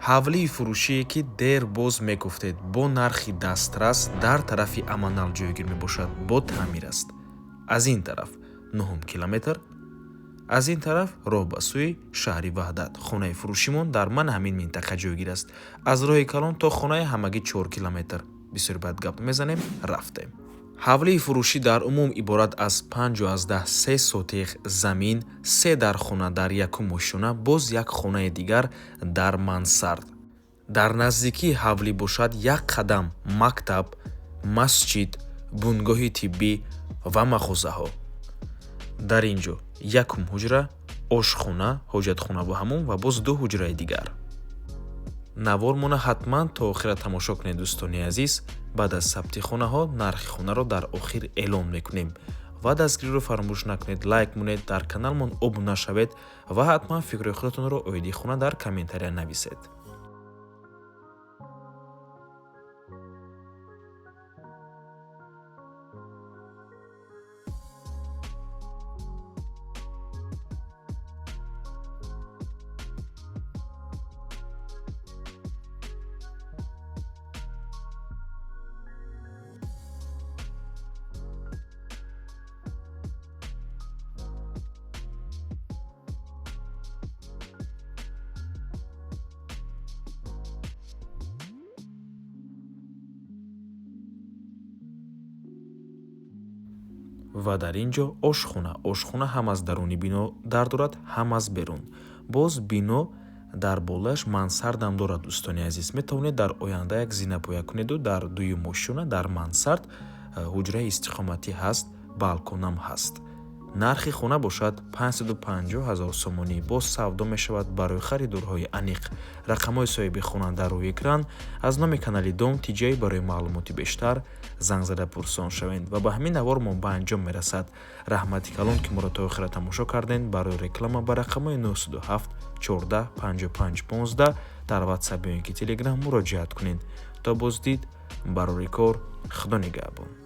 Ҳавлии фурӯшие, ки дер боз мегуфтед, бо нархи дастрас дар тарафи Аманал ҷойгир мебошад, бо таъмир аст. Аз ин тараф 9 километр, аз ин тараф роҳ ба сӯи шаҳри Ваҳдат. Хонаи фурӯшимон дар ман ҳамин минтақа ҷойгир аст. Аз роҳи калон то хонаи ҳамагӣ 4 километр. Бисёр баъд гап мезанем, рафтем. Ҳавлии фурӯшӣ дар умум иборат аз 5,3 сотих замин, 3 дархона дар якум ошёна, боз як хонаи дигар дар мансард. Дар наздикии ҳавлӣ бошад як қадам мактаб, масҷид, бунгоҳи тиббӣ ва мағозаҳо. Дар ин ҷо якум ҳуҷра, ошхона, ҳоҷатхона бо ҳамун ва боз 2 ҳуҷраи дигар. Навормона ҳатман то охира тамошо кунед, дӯстони азиз. Баъд аз сабти хонаҳо нархи хонаро дар охир эълон мекунем. Ва дастгириро фаромӯш накунед, лайк монед, дар каналмон обуна шавед ва ҳатман фикрҳои худатонро оиди хона дар комментария нависед. Ва дар ин ҷо ошхона. Ошхона ҳам аз даруни бино дар дорад, ҳам аз берун. Боз бино дар болояш мансардам дорад, дӯстони азиз. Метавонед дар оянда як зинапоя кунеду дар дуюм ошёна дар мансард ҳуҷраи истиқоматӣ ҳаст, балконам ҳаст. Нархи хона бошад 550 ҳазор сомонӣ. Боз савдо мешавад барои харидорҳои аниқ. Рақамҳои соҳиби хона дар рӯи экран. Аз номи канали Дом Тиҷай барои маълумоти бештар занг зада пурсон шавед. Ва ба ҳамин навормон ба анҷом мерасад. Раҳмати калон, ки моро то охира тамошо кардед. Барои реклама ба рақамҳои 907 14 55 15 дар WhatsApp ё ин ки Telegram муроҷиат кунед. То боздид, барори кор, Худо нигаҳбон.